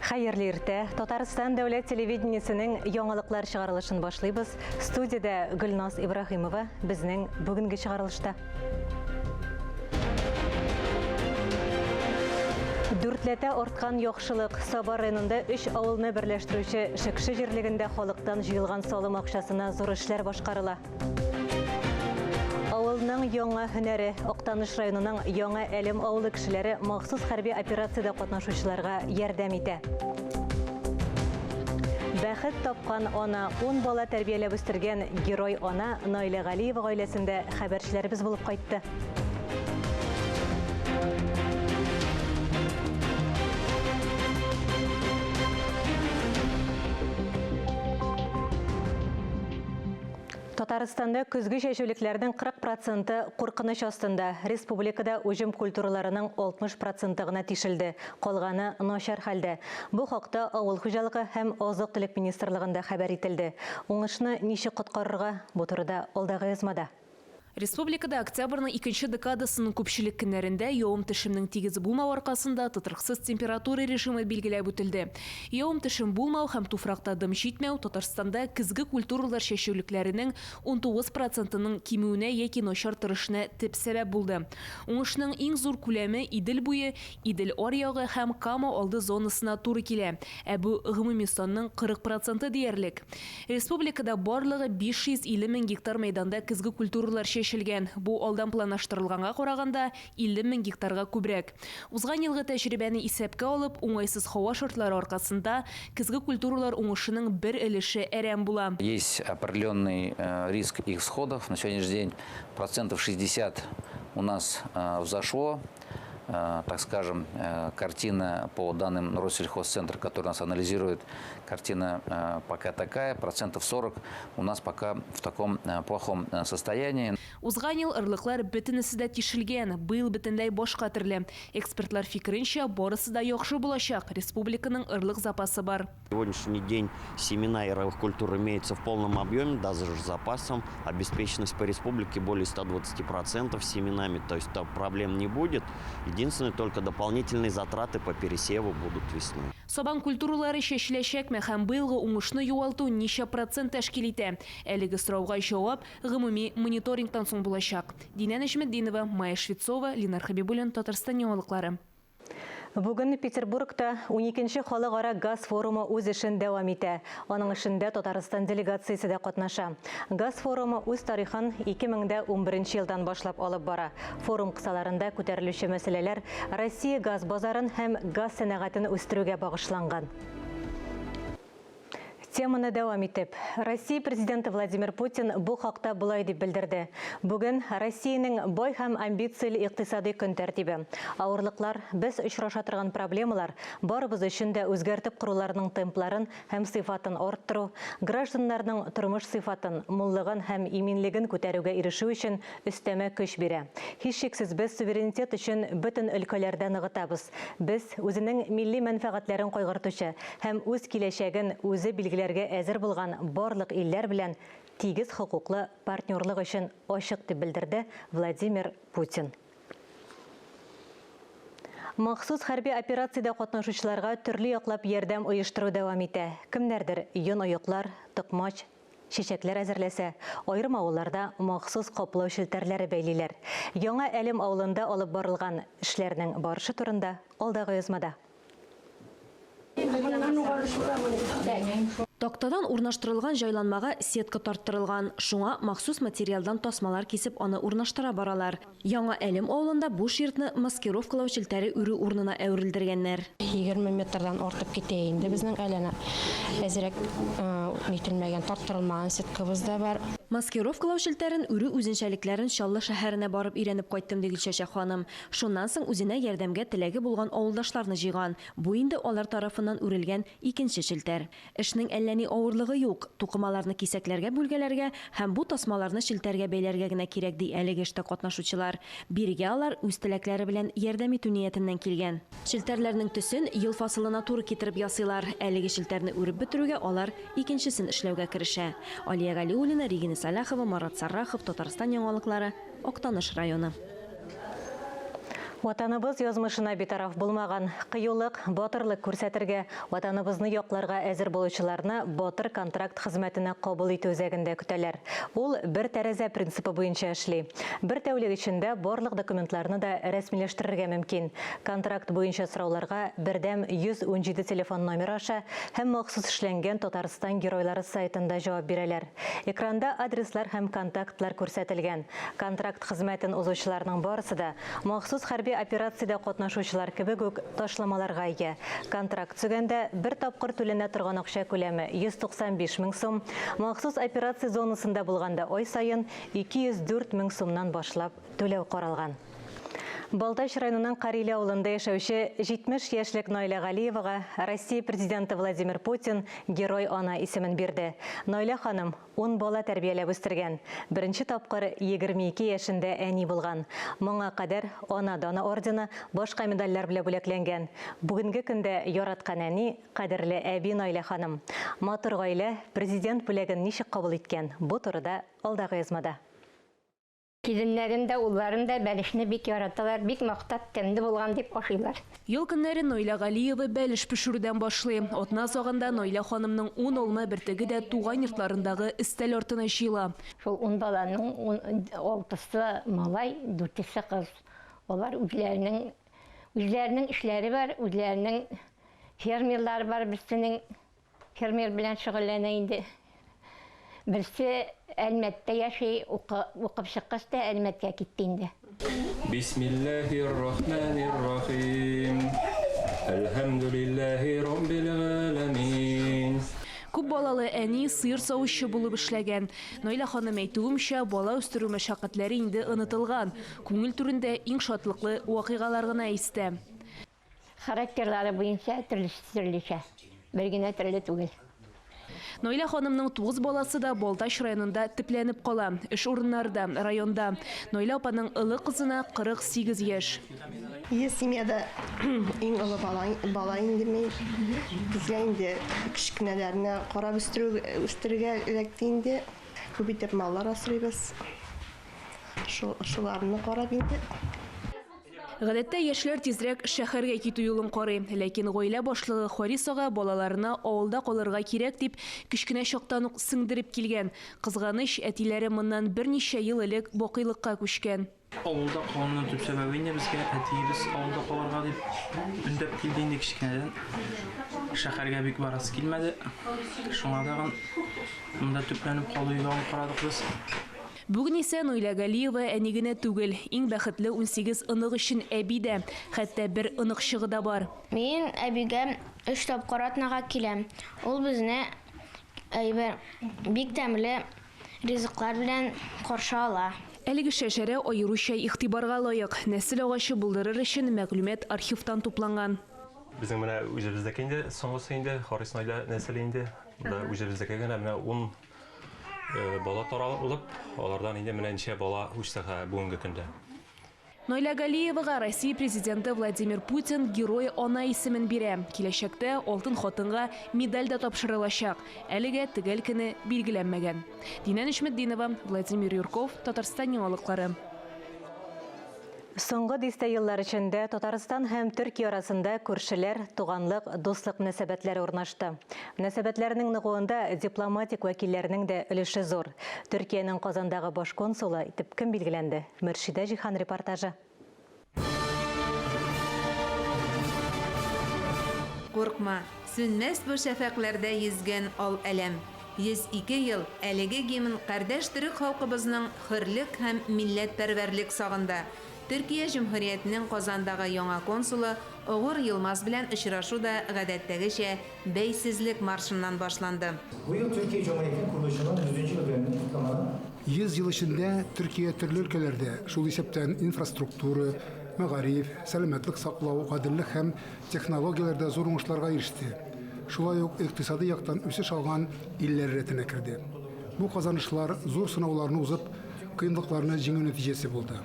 Хәерле иртә. Татарстан дәүләт телевидениесенең яңалыклар чыгарылышын башлыйбыз. Студиядә Гөлназ Ибраһимова безнең бүгенге чыгарылышта. Дүртләтә арткан яхшылык Саба районында өч авылны берләштерүче Шекше җирлегендә халыктан җыелган салым акчасына зур эшләр башкарыла. Авылның яңа һөнәре Актаныш районының Яңа Әлем авылы кешеләре махсус хәрби операциядә катнашучыларга ярдәм итә. Бәхет тапкан ана, ун бала тәрбияләп үстергән герой ана Наилә Галиева гаиләсендә хәбәрчеләребез булып кайтты. Татарстанда көзге чәчүлекләрнең 40 проценты куркыныч астында. Республикада уҗым культураларының 60 проценты гына тишелде, калганы начар хәлдә. Бу хакта Авыл хуҗалыгы һәм азык-төлек министрлыгында хәбәр ителде. Уңышны ничек коткарырга? Бу турыда алдагы язмада. Республикада октябрьнең икенче декадасының күпчелек көннәрендә явым-төшемнең тигез булмау аркасында тотрыксыз температура режимы билгеләп үтелде. Явым-төшем булмау һәм туфракта дым җитмәү Татарстанда көзге культуралар чәчүлекләренең 19 процентының кимүенә яки начар торышына төп сәбәп булды. Уңышның иң зур күләме Идел буе, Идел аръягы һәм Кама алды зонасына туры килә, ә бу гомуми санның 40 проценты диярлек. Республикада барлыгы 550 мең гектар мәйданда көзге культуралар чәчелгән, бу алдан планлаштырылганга караганда 50 мең гектарга күбрәк. Узган елгы тәҗрибәне исәпкә алып, уңайсыз һава шартлары аркасында көзге культуралар уңышының бер өлеше әрәм була. Есть определенный риск их всходов. На сегодняшний день процентов 60 у нас взошло. Так скажем, картина по данным Россельхозцентра, который нас анализирует, картина пока такая, процентов 40 у нас пока в таком плохом состоянии. Узган ел орлыклар бөтенесе дә тишелгән, быел бөтенләй башка төрле. Экспертлар фикеренчә, барысы да яхшы булачак, республиканың орлык запасы бар. Сегодняшний день семена яровых культур имеются в полном объеме, даже с запасом. Обеспеченность по республике более 120% семенами, то есть там проблем не будет. Единственное, только дополнительные затраты по пересеву будут весной. Сабан культуралары чәчеләчәкме һәм быелгы уңышны югалту ничә процент тәшкил итә? Әлеге сорауга җавап гомуми мониторингтан соң булачак. Динә Нәҗметдинова, Майя Швецова, Ленар Хәбибуллин, Татарстан яңалыклары. Бүген Петербургта 12нче халыкара газ форумы үз эшен дәвам итә. Аның эшендә Татарстан делегациясе дә катнаша. Газ форумы үз тарихын 2011 елдан башлап алып бара. Форум кысаларында күтәрелүче мәсьәләләр Россия газ базарын һәм газ сәнәгатен үстерүгә багышланган. Теманы дәвам итеп, Россия президенты Владимир Путин бу хакта болай дип белдерде. Бүген Россиянең бай һәм амбицияле икътисадый көн тәртибе. Авырлыклар, без очраша торган проблемалар барыбыз өчен дә үзгәртеп коруларның темпларын һәм сыйфатын арттыру, гражданнарның тормыш сыйфатын, муллыгын һәм иминлеген күтәрүгә ирешү өчен өстәмә көч бирә. Һичшиксез, без суверенитет өчен бөтен өлкәләрдә ныгытабыз. Без, үзенең милли мәнфәгатьләрен кайгыртучы һәм үз киләчәген үзе билгеләргә әзер булган барлык илләр белән тигез хокуклы партнерлык өчен ачык, дип белдерде Владимир Путин. Махсус хәрби операциядә катнашучыларга төрле яклап ярдәм оештыру дәвам итә. Кемнәрдер йон оеклар, токмач, чәчәкләр әзерләсә, аерым авылларда махсус каплау челтәрләре бәйлиләр. Яңа Әлем авылында алып барылган эшләрнең барышы турында алдагы язмада. Тактадан урнаштырылган җайланмага сетка тарттырылган, шуңа махсус материалдан тасмалар кисеп аны урнаштыра баралар. Яңа Әлем авылында буш йортны маскировкалау челтәре үрү урынына әверелдергәннәр. 20 метрдан артып китә инде безнең әле әнә әзрәк нителмәгән, тарттырылмаган сеткабыз да бар. Маскировкалау челтәрен үрү үзенчәлекләрен Чаллы шәһәренә барып өйрәнеп кайттым, ди Гөлчәчәк ханым. Шуннан соң үзенә ярдәмгә теләге булган авылдашларны җыйган. Бу инде алар тарафыннан үрелгән икенче челтәр. Эшнең әллә ни авырлыгы юк, тукымаларны кисәкләргә бүлгәләргә һәм бу тасмаларны челтәргә бәйләргә генә кирәк, ди әлеге эштә катнашучылар. Бирегә алар үз теләкләре белән ярдәм итү ниятеннән килгән. Челтәрләрнең төсен ел фасылына туры китереп ясыйлар. Әлеге челтәрне үреп бетерүгә алар икенчесен эшләүгә керешә. Алия Галиуллина, Регина Сәлахова, Марат Саррахов, Татарстан яңалыклары, Актаныш районы. Ватаныбыз язмышына битараф булмаган, кыюлык, батырлык күрсәтергә, Ватаныбызны якларга әзер булучыларны Батыр контракт хезмәтенә кабул итү үзәгендә көтәләр. Ул бер тәрәзә принципы буенча эшли. Бер тәүлек эчендә барлык документларны да рәсмиләштерергә мөмкин. Контракт буенча сорауларга бердәм 117 телефон номеры аша һәм махсус эшләнгән Татарстан геройлары сайтында җавап бирәләр. Экранда адреслар һәм контактлар күрсәтелгән. Контракт хезмәтен узучыларның барысы да махсус хәрби операциядә катнашучылар кебек үк ташламаларга ия. Контракт төзегәндә бер тапкыр түләнә торган акча күләме 195 мең сум, махсус операция зонасында булганда ай саен 204 мең сумнан башлап түләү каралган. Балтач районының Кариле авылында яшәүче 70 яшьлек Наилә Галиевага Россия Президенты Владимир Путин Герой ана исемен бирде. Наилә ханым Ун бала тәрбияләп үстергән. Беренче тапкыр 22 яшендә әни булган. Моңа кадәр Ана даны ордены, башка медальләр белән бүләкләнгән. Бүгенге көндә яраткан әни, кадерле әби Наилә ханым. Матур гаилә Президент бүләген ничек кабул иткән? Бу турыда алдагы язмада. Киленнәрем дә, улларым да бәлешне бик яраталар, бик мактап, тәмле булган дип ашыйлар. Ял көннәрен Наилә Галиева бәлеш пешерүдән башлый. Атна азагында Наилә ханымның ун алма бөртеге дә туган йортларындагы өстәл артына җыела. Шул ун баланың алтысы малай, дүртесе кыз. Алар үзләренең үзләренең эшләре бар, үзләренең фермерлары бар берсенең. Фермер белән шөгыльләнә инде. Берсе Әлмәттә яши, укып чыккач та Әлмәткә китте инде. Бисмиллаһир рахманир рахим. Әлхәмдүлиллаһи роббил галәмин. Күп балалы әни сыер савучы булып эшләгән. Наилә ханым әйтүемчә, бала үстерү мәшәкатьләре инде онытылган. Күңел түрендә иң шатлыклы вакыйгалар гына истә. Характерлары буенча төрлесе төрлечә, бер генә төрле түгел. Наилә ханымның тугыз баласы да Балтач районында төпләнеп кала. Эш урыннары да, районда. Наилә апаның олы кызына 48 яшь. Е, семьяда иң олы бала, бала инде мин. Безгә инде кечкенәләрне карап үстерү, үстерергә эләкте инде. Күп итеп маллар асрыйбыз. Шул, шуларны карап инде. Гадәттә, яшьләр тизрәк шәһәргә китү юлын карый. Ләкин гаилә башлыгы Харис ага балаларына авылда калырга кирәк дип, кечкенә чактан ук сеңдереп килгән. Кызганыч, әтиләре моннан берничә ел элек бакыйлыкка күчкән. Авылда калуның төп сәбәбе инде безгә әтиебез авылда калырга дип өндәп килде инде кечкенәдән. Шәһәргә бик барасы килмәде. Шуңа тагын монда төпләнеп калу юлын карадык без. Бүген исә Наилә Галиева әни генә түгел, иң бәхетле 18 онык өчен әби дә, хәтта бер оныкчыгы да бар. Мин әбигә өч тапкыр атнага киләм. Ул безне әйбер, бик тәмле ризыклар белән каршы ала. Әлеге шәҗәрә аеруча игътибарга лаек. Нәсел агачы булдырыр өчен мәгълүмат архивтан тупланган. Безнең менә үзебезнеке инде, соңгысы инде, Харис Наилә нәселе инде. Монда үзебезнеке генә менә ун Бала таралып, алардан инде менә ничә бала үсте бүгенге көндә. Наилә Галиевага Россия Президенты Владимир Путин Герой ана исемен бирә. Киләчәктә алтын хатынга медаль дә тапшырылачак. Әлегә төгәл көне билгеләнмәгән. Динә Нечметдинова, Владимир Юрков, Татарстан яңалыклары. Соңгы дистә еллар эчендә Татарстан һәм Төркия арасында күршеләр, туганлык, дуслык мөнәсәбәтләре урнашты. Мөнәсәбәтләрнең ныгуында дипломатик вәкилләрнең дә өлеше зур. Төркиянең Казандагы баш консулы итеп кем билгеләнде? Мөршидә Җиһан репортажы. Куркма, сүнмәс бу шәфәкъләрдә йөзгән ал әләм. 102 ел әлеге гимн кардәш төрек халкыбызның хөрлек һәм милләтпәрвәрлек сагында. Төркия Җөмһүриятенең Казандагы яңа консулы Огур Йылмаз белән очрашу да гадәттәгечә Бәйсезлек маршыннан башланды. Бу ел Төркия Җөмһүриятенең корылышының йөзенче ел дөнемен котламаны. 100 ел эчендә Төркия төрле өлкәләрдә, шул исәптән инфраструктура, мәгариф, сәламәтлек саклау, гаделлек һәм технологияләрдә зур уңышларга иреште, шулай ук икътисадый яктан үсеш алган илләр рәтенә керде. Бу казанышлар зур сынауларны узып, кыенлыкларны җиңү нәтиҗәсе булды.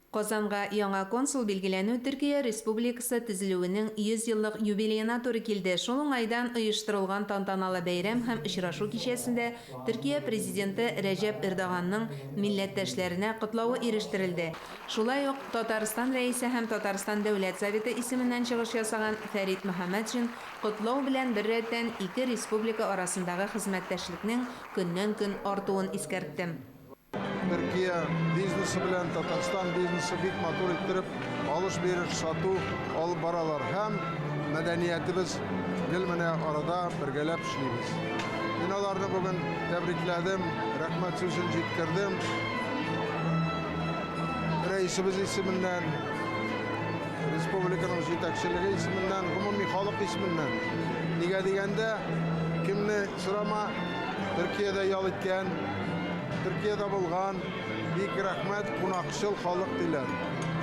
Казанга яңа консул билгеләнү Төркия Республикасы төзелүенең 100 еллык юбилеена туры килде. Шул уңайдан оештырылган тантаналы бәйрәм һәм очрашу кичәсендә Төркия Президенты Рәҗәп Эрдоганның милләттәшләренә котлавы ирештерелде. Шулай ук Татарстан Рәисе һәм Татарстан Дәүләт Советы исеменнән чыгыш ясаган Фәрит Мөхәммәтшин котлау белән беррәттән ике республика арасындагы хезмәттәшлекнең көннән-көн артуын искәртте. Төркия бизнесы белән Татарстан бизнесы бик матур иттереп алыш-биреш, сату алып баралар һәм мәдәниятебез гел менә арада бергәләп эшлибез. Мин аларны бүген тәбрикләдем, рәхмәт сүзен җиткердем. Рәисебез исеменнән, республиканың җитәкчелеге исеменнән, гомуми халык исеменнән. Нигә дигәндә, кемне сорама, Төркиядә ял иткән, Төркиядә булган, бик рәхмәт, кунакчыл халык диләр.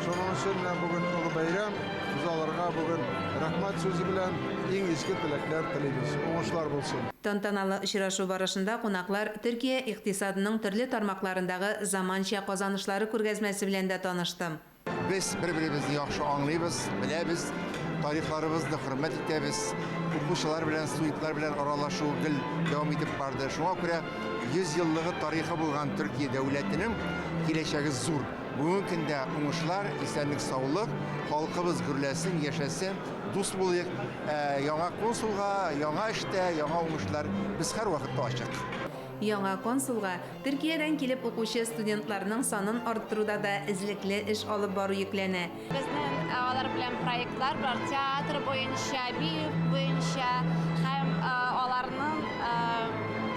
Шуның өчен менә бүген олы бәйрәм, без аларга бүген рәхмәт сүзе белән иң изге теләкләр телибез. Уңышлар булсын. Тантаналы очрашу барышында кунаклар Төркия икътисадының төрле тармакларындагы заманча казанышлары күргәзмәсе белән дә танышты. Без бер-беребезне яхшы аңлыйбыз, беләбез, тарихларыбызны хөрмәт итәбез. Укучылар белән, студентлар белән аралашу гел дәвам итеп барды. Шуңа күрә 100 еллыгы тарихы булган Төркия дәүләтенең киләчәге зур. Бүгенге көндә уңышлар, исәнлек-саулык, халкыбыз гөрләсен, яшәсен, дус булыйк. Ә яңа консулга, яңа эштә, яңа уңышлар. Без һәрвакытта ачык. Яңа консулга Төркиядән килеп укучы студентларның санын арттыруда да эзлекле эш алып бару йөкләнә. Безнең алар белән проектлар бар, театр буенча, бию буенча һәм аларның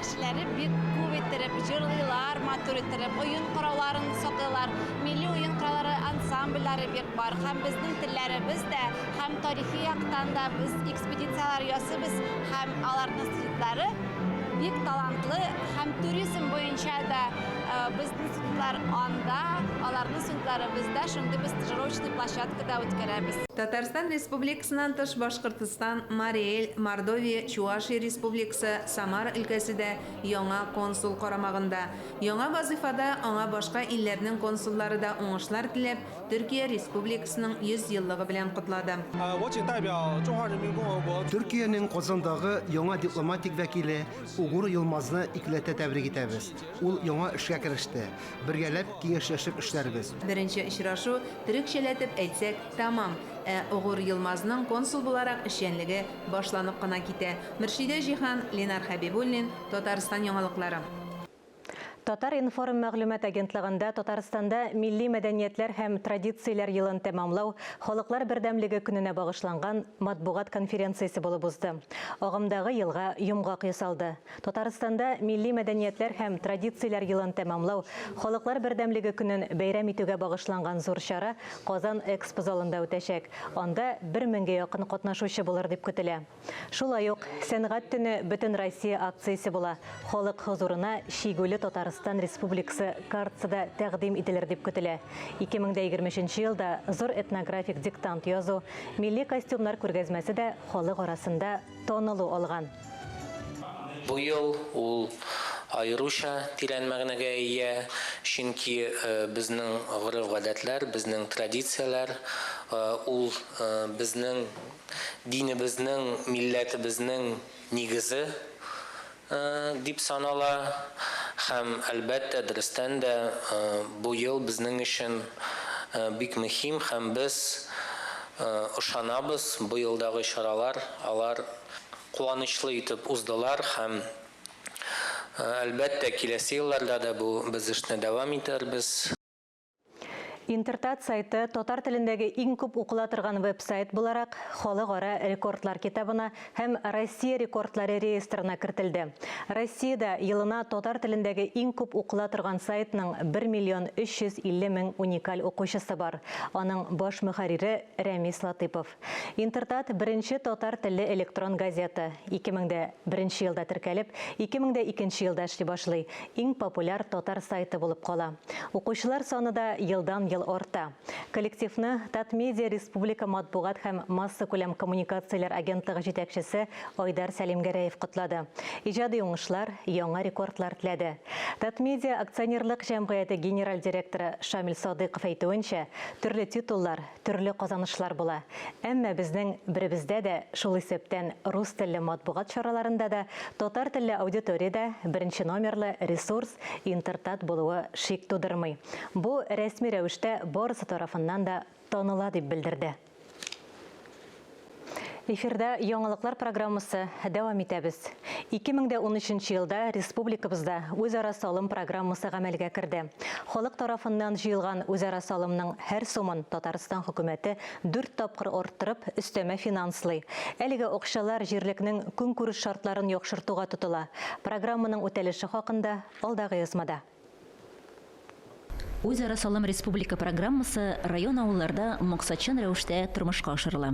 кешеләре бик күп иттереп җырлыйлар, матур иттереп, уен коралларын сатыйлар. Милли уен кораллары ансамбльләре бик бар һәм безнең телләребез дә һәм тарихи яктан да без экспедицияләр ясыйбыз һәм аларның студентлары бик талантлы һәм туризм буенча да безнең студентлар анда, аларның студентлары бездә, шундый без стажировочный площадкада үткәрәбез. Татарстан Республикасыннан тыш Башкортстан, Мари Эл, Мордовия, Чуашия Республикасы, Самара өлкәсе дә яңа консул карамагында. Яңа вазыйфада аңа башка илләрнең консуллары да уңышлар теләп, Төркия Республикасының 100 еллыгы белән котлады. Төркиянең Казандагы яңа дипломатик вәкиле Угур Йылмазны икеләтә тәбрик итәбез. Ул яңа эшкә кереште. Бергәләп киңәшләшеп эшләрбез. Беренче очрашу, төрекчәләтеп әйтсәк, тәмам. Ә Угур Йылмазның консул буларак эшчәнлеге башланып кына китә. Мөршидә Җиһан, Ленар Хәбибуллин, Татарстан яңалыклары. Татар-информ мәгълүмат агентлыгында Татарстанда Милли мәдәниятләр һәм традицияләр елын тәмамлау, Халыклар бердәмлеге көненә багышланган матбугат конференциясе булып узды. Агымдагы елга йомгак ясалды. Татарстанда Милли мәдәниятләр һәм традицияләр елын тәмамлау, Халыклар бердәмлеге көнен бәйрәм итүгә багышланган зур чара Казан Экспо залында үтәчәк. Анда бер меңгә якын катнашучы булыр дип көтелә. Шулай ук Сәнгать төне Бөтенроссия акциясе була. Халык хозурына Чигүле Татарстан Республикасы картасы да тәкъдим ителер дип көтелә. 2023 елда зур этнографик диктант язу, милли костюмнар күргәзмәсе дә халык арасында танылу алган. Бу ел ул аеруча тирән мәгънәгә ия, чөнки безнең гореф-гадәтләр, безнең традицияләр, ул безнең динебезнең, милләтебезнең нигезе дип санала һәм, әлбәттә, дөрестән дә, бу ел безнең өчен бик мөһим һәм без ышанабыз, бу елдагы чаралар, алар куанычлы итеп уздылар һәм, әлбәттә, киләсе елларда да бу без эшне дәвам итәрбез. Интертат сайты татар телендәге иң күп укыла торган веб-сайт буларак Халыкара рекордлар китабына һәм Россия рекордлары реестрына кертелде. Россиядә елына татар телендәге иң күп укыла торган сайтның 1 миллион 350 мең уникаль укучысы бар. Аның баш мөхәррире Рәмис Латыпов. Интертат беренче татар телле электрон газета. 2001 елда теркәлеп, 2002 елда эшли башлый. Иң популяр татар сайты булып кала. Укучылар саны да елдан-ел елдан-ел арта. Коллективны Татмедиа республика матбугат һәм массакүләм коммуникацияләр агентлыгы җитәкчесе Айдар Сәлимгәрәев котлады. Иҗади уңышлар, яңа рекордлар теләде. Татмедиа акционерлык җәмгыяте генераль директоры Шамил Садыйков әйтүенчә, төрле титуллар, төрле казанышлар була. Әмма безнең беребездә дә, шул исәптән рус телле матбугат чараларында да, татар телле аудиториядә беренче номерлы ресурс Интертат булуы шик тудырмый. Бу рәсми рәвештә барысы тарафыннан да таныла, дип белдерде. Эфирда яңалыклар программасы дәвам итәбез. 2013 елда республикабызда үзара салым программасы гамәлгә керде. Халык тарафыннан җыелган үзара салымның һәр сумын Татарстан хөкүмәте дүрт тапкыр арттырып, өстәмә финанслый. Әлеге акчалар җирлекнең көнкүреш шартларын яхшыртуга тотыла. Программаның үтәлеше хакында алдагы язмада. Үзара салым республика программасы район-авылларда максатчан рәвештә тормышка ашырыла.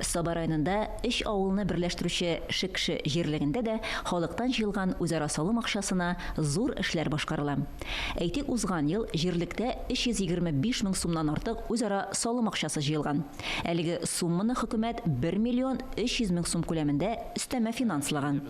Саба районында өч авылны берләштерүче Шекше җирлегендә дә халыктан җыелган үзара салым акчасына зур эшләр башкарыла. Әйтик, узган ел җирлектә 325 мең сумнан артык үзара салым акчасы җыелган. Әлеге сумманы хөкүмәт 1 миллион 300 мең сум күләмендә өстәмә финанслаган.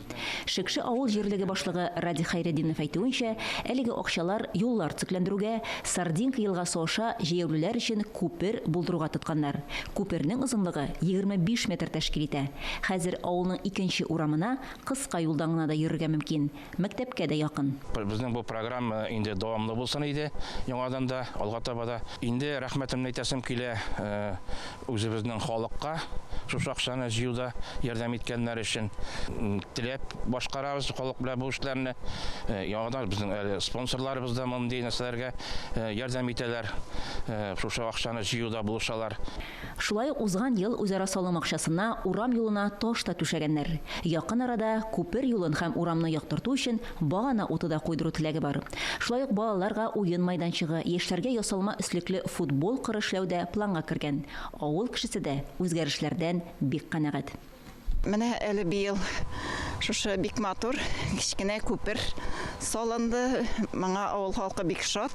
Шекше авыл җирлеге башлыгы Радик Хәйретдинов әйтүенчә, әлеге акчалар юллар төзекләндерүгә, Сардинка елгасы аша җәяүлеләр өчен күпер булдыруга тотканнар. Күпернең озынлыгы 25 метр тәшкил итә. Хәзер авылның икенче урамына кыска юлдан гына да йөрергә мөмкин. Мәктәпкә дә якын. Безнең бу программа инде дәвамлы булсын иде, яңадан да, алга таба да. Инде рәхмәтемне әйтәсем килә үзебезнең халыкка, шушы акчаны җыюда ярдәм иткәннәр өчен. Теләп башкарабыз халык белән бу эшләрне. Яңадан безнең әле спонсорларыбыз да мондый нәрсәләргә ярдәм итәләр, шушы акчаны җыюда булышалар. Шулай ук узган ел үзара салым акчасына урам юлына таш та түшәгәннәр. Якын арада күпер юлын һәм урамны яктырту өчен багана уты да куйдыру теләге бар. Шулай ук балаларга уен майданчыгы, яшьләргә ясалма өслекле футбол кыры эшләү дә планга кергән. Авыл кешесе дә үзгәрешләрдән бик канәгать. Менә әле быел шушы бик матур кечкенә күпер салынды. Моңа авыл халкы бик шат.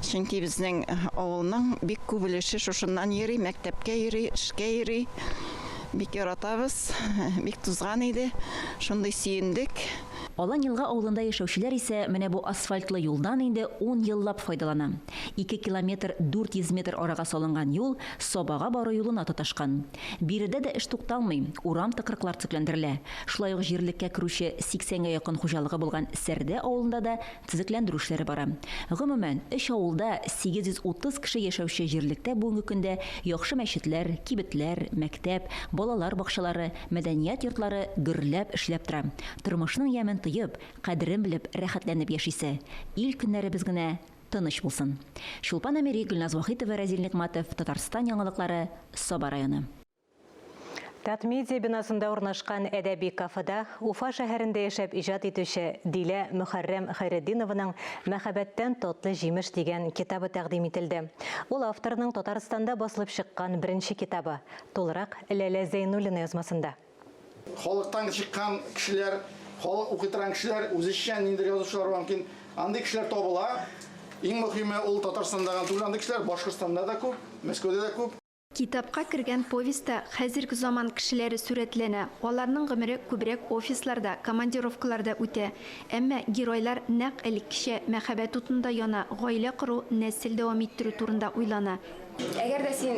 Чөнки безнең авылның бик күп өлеше шушыннан йөри, мәктәпкә йөри, эшкә йөри. Бик яратабыз, бик тузган иде. Шундый сөендек. Алан-Елга авылында яшәүчеләр исә менә бу асфальтлы юлдан инде ун еллап файдалана. Ике километр 400 метр арага салынган юл Сабага бару юлына тоташкан. Биредә дә эш тукталмый, урам-тыкрыклар төзекләндерелә. Шулай ук җирлеккә керүче 80 гә якын хуҗалыгы булган Сәрдә авылында да төзекләндерү эшләре бара. Гомумән, өч авылда 830 кеше яшәүче җирлектә бүгенге көндә яхшы мәчетләр, кибетләр, мәктәп, балалар бакчалары, мәдәният йортлары гөрләп эшләп тора. Тормышның ямен тоеп, кадерен белеп, рәхәтләнеп яшисе. Ил-көннәребез генә тыныч булсын. Чулпан Әмири, Гөлназ Вахитова, Рәзил Нигъмәтов, Татарстан яңалыклары, Саба районы. Татмедиа бинасында урнашкан әдәби кафеда Уфа шәһәрендә яшәп иҗат итүче Дилә Мөхәррәм Хәйретдинованың Мәхәббәттән татлы җимеш дигән китабы тәкъдим ителде. Ул авторның Татарстанда басылып чыккан беренче китабы. Тулырак Ләлә Зәйнуллина язмасында. Халыктан чыккан кешеләр, халык укый торган кешеләр, үзешчән ниндидер язучылар бар мөмкин. Андый кешеләр табыла. Иң мөһиме ул Татарстанда гына түгел андый кешеләр, Башкортстанда да күп, Мәскәүдә дә күп. Китапка кергән повестьта хәзерге заман кешеләре сурәтләнә, аларның гомере күбрәк офисларда, командировкаларда үтә. Әмма геройлар нәкъ элеккечә мәхәббәт утында яна, гаилә кору, нәсел дәвам иттерү турында уйлана. Әгәр дә син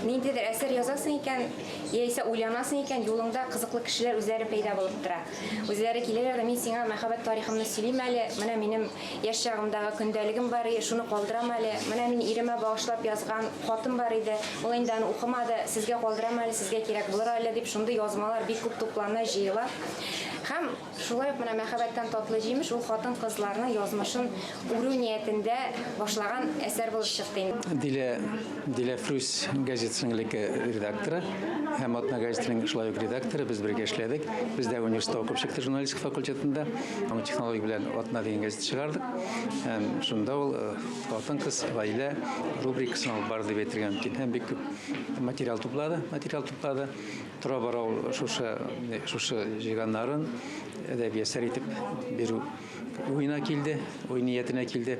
ниндидер әсәр язасың икән, яисә уйланасың икән, юлыңда кызыклы кешеләр үзләре пәйда булып тора. Үзләре киләләр дә, мин сиңа мәхәббәт тарихымны сөйлим әле, менә минем яшь чагымдагы көндәлегем бар иде, шуны калдырам әле, менә мин иремә багышлап язган хатым бар иде, ул инде аны укымады, сезгә калдырам әле, сезгә кирәк булыр әле, дип шундый язмалар бик күп туплана, җыела. Һәм Шулай ук менә Мәхәббәттән татлы җимеш ул хатын-кызларның язмышын үрү ниятендә башлаган әсәр булып чыкты инде. Дилә, Дилә Фрүз газетасының элекке редакторы һәм Атна газетының шулай ук редакторы. Без бергә эшләдек. Без дә университетта укып чыктык журналистика факультетында. Аңа технология белән Атна дигән газета чыгардык. Һәм шунда ул э, хатын-кыз, гаилә рубрикасын алып барды дип әйтергә мөмкин. Һәм бик күп материал туплады, материал туплады. Тора-бара ул шушы шушы җыйганнарын әдәби әсәр итеп бирү уена килде, уй ниятенә килде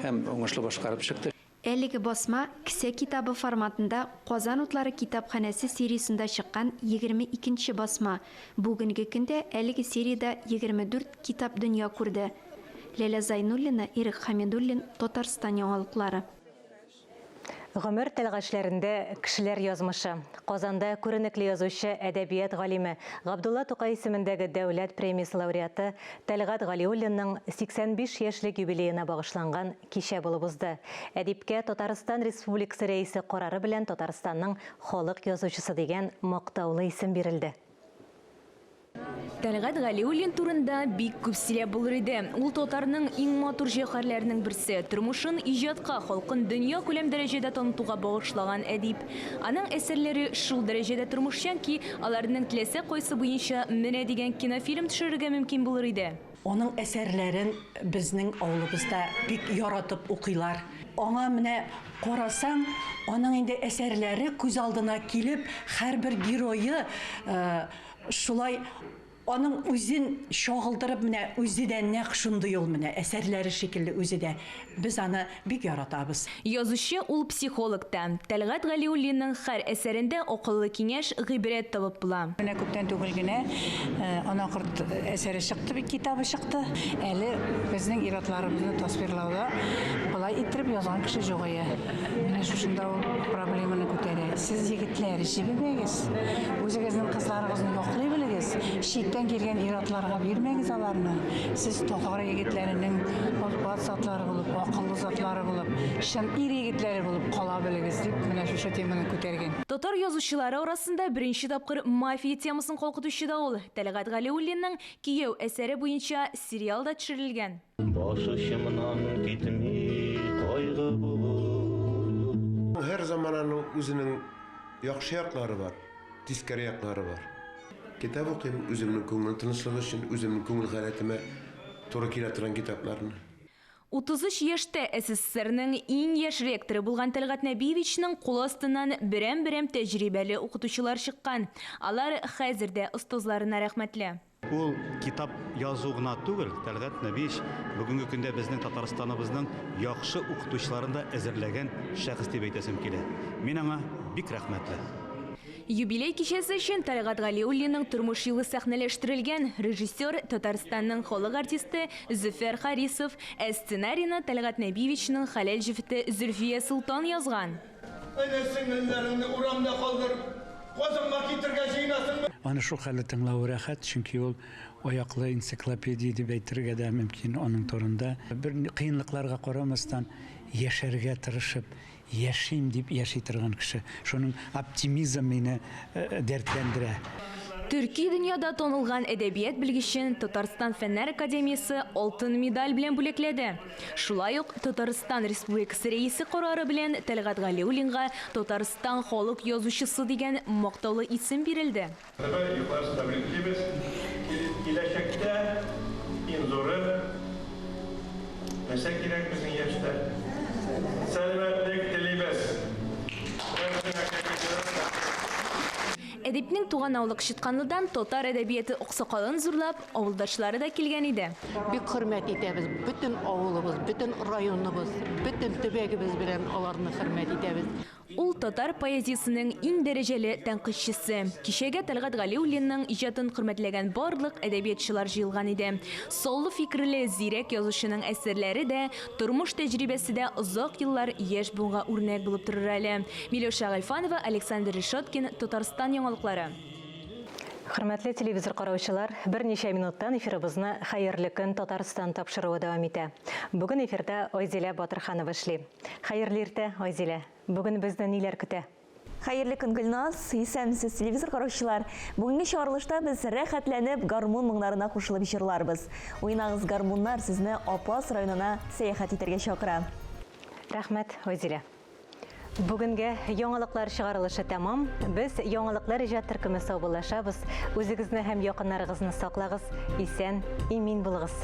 һәм уңышлы башкарып чыкты. Әлеге басма кесә китабы форматында Казан утлары китапханәсе сериясендә чыккан 22 нче басма. Бүгенге көндә әлеге сериядә 24 китап дөнья күрде. Ләлә Зайнуллина, Ирек Хәмидуллин, Татарстан яңалыклары. Гомер тәлгәшләрендә кешеләр язмышы. Казанда күренекле язучы, әдәбият галиме, Габдулла Тукай исемендәге дәүләт премиясе лауреаты Тәлгать Галиуллинның 85 яшьлек юбилеена багышланган кичә булып узды. Әдипкә Татарстан Республикасы Рәисе карары белән Татарстанның халык язучысы дигән мактаулы исем бирелде. Тәлгать Галиуллин турында бик күп сөйләп булыр иде. Ул татарның иң матур җәүһәрләренең берсе, тормышын иҗатка, халкын дөньякүләм дәрәҗәдә танытуга багышлаган әдип. Аның әсәрләре шул дәрәҗәдә тормышчан ки, аларның теләсә кайсы буенча менә дигән кинофильм төшерергә мөмкин булыр иде. Аның әсәрләрен безнең авылыбызда бик яратып укыйлар. Аңа менә карасаң, аның инде әсәрләре күз алдына килеп, һәрбер герое Шулай аның үзен чагылдырып менә үзе дә нәкъ шундый ул менә әсәрләре шикелле үзе дә. Без аны бик яратабыз. Язучы ул психолог та. Тәлгать Галиуллинның һәр әсәрендә акыллы киңәш, гыйбрәт табып була. Менә күптән түгел генә Ана корт әсәре чыкты бит, китабы чыкты. Әле безнең ир-атларыбызны тасвирлауда болай иттереп язган кеше юк ие. Менә шушында ул проблеманы күтәрә. Сез, егетләр, җебемәгез. Үзегезнең кызларыгызны яклый белегез. Читтән килгән ир-атларга бирмәгез аларны. Сез татар егетләренең олпат затлары булып, акыллы затлары булып, чын ир-егетләре булып кала белегез, дип менә шушы теманы күтәргән. Татар язучылары арасында беренче тапкыр мафия темасын калкытучы да ул. Тәлгать Галиуллинның Кияү әсәре буенча сериал да төшерелгән. Баш очымнан китми кайгы булып. Һәр замананың үзенең яхшы яклары бар, тискәре яклары бар. Китап укыйм үземнең күңел тынычлыгы өчен, үземнең күңел халәтемә туры килә торган китапларны. 33 яшьтә СССРның иң яшь ректоры булган Тәлгать Нәбиевичның кул астыннан берәм-берәм тәҗрибәле укытучылар чыккан. Алар хәзер дә остазларына рәхмәтле. Ул китап язу гына түгел, Тәлгать Нәбиевич бүгенге көндә безнең Татарстаныбызның яхшы укытучыларын да әзерләгән шәхес дип әйтәсем килә. Мин аңа бик рәхмәтле. Юбилей кичәсе өчен Тәлгать Галиуллинның тормыш юлы сәхнәләштерелгән. Режиссер, Татарстанның халык артисты Зөфәр Харисов, ә сценарийны Тәлгать Нәбиевичның хәләл җефете Зөлфия Солтан язган. Эне-сеңелләреңне урамда калдырып, Казанга китергә җыенасыңмы? Аны шул хәлле тыңлавы рәхәт, чөнки ул аяклы энциклопедия дип әйтергә дә мөмкин аның турында. Бер кыенлыкларга карамастан, яшәргә тырышып, яшим дип яши торган кеше. Шуның оптимизм мине дәртләндерә. Төрки дөньяда танылган әдәбият белгечен Татарстан Фәннәр академиясе алтын медаль белән бүләкләде. Шулай ук Татарстан Республикасы Рәисе карары белән Тәлгать Галиуллинга Татарстан халык язучысы дигән мактаулы исем бирелде. Хөрмәтле ихлас тәбриклибез. Киләчәктә иң зуры нәрсә кирәк безнең яшьтә? Сәламәтлек телибез. Әдипнең туган авылы Кычытканлыдан татар әдәбияты аксакалын зурлап, авылдашлары да килгән иде. Бик хөрмәт итәбез, бөтен авылыбыз, бөтен районыбыз, бөтен төбәгебез белән аларны хөрмәт итәбез. Ул татар поэзиясенең иң дәрәҗәле тәнкыйтьчесе. Кичәгә Тәлгать Галиуллинның иҗатын хөрмәтләгән барлык әдәбиятчылар җыелган иде. Саллы фикерле, зирәк язучының әсәрләре дә, тормыш тәҗрибәсе дә озак еллар яшь буынга үрнәк булып торыр әле. Миләүшә Гыйльфанова, Александр Решеткин, Татарстан яңалыклары. Хөрмәтле телевизор караучылар, берничә минуттан эфирыбызны Хәерле көн, Татарстан тапшыруы дәвам итә. Бүген эфирда Айзилә Батырханова эшли. Хәерле иртә, Айзилә. Бүген безне ниләр көтә? Хәерле көн, Гөлназ. Исәнмесез, телевизор караучылар. Бүгенге чыгарылышта без рәхәтләнеп гармун моңнарына кушылып җырларбыз. Уйнагыз гармуннар сезне Апас районына сәяхәт итәргә чакыра. Рәхмәт, Айзилә. Бүгенгә яңалыклар чыгарылышы тәмам. Без яңалыклар иҗат төркеме саубуллашабыз. Үзегезне һәм якыннарыгызны саклагыз, исән, имин булыгыз.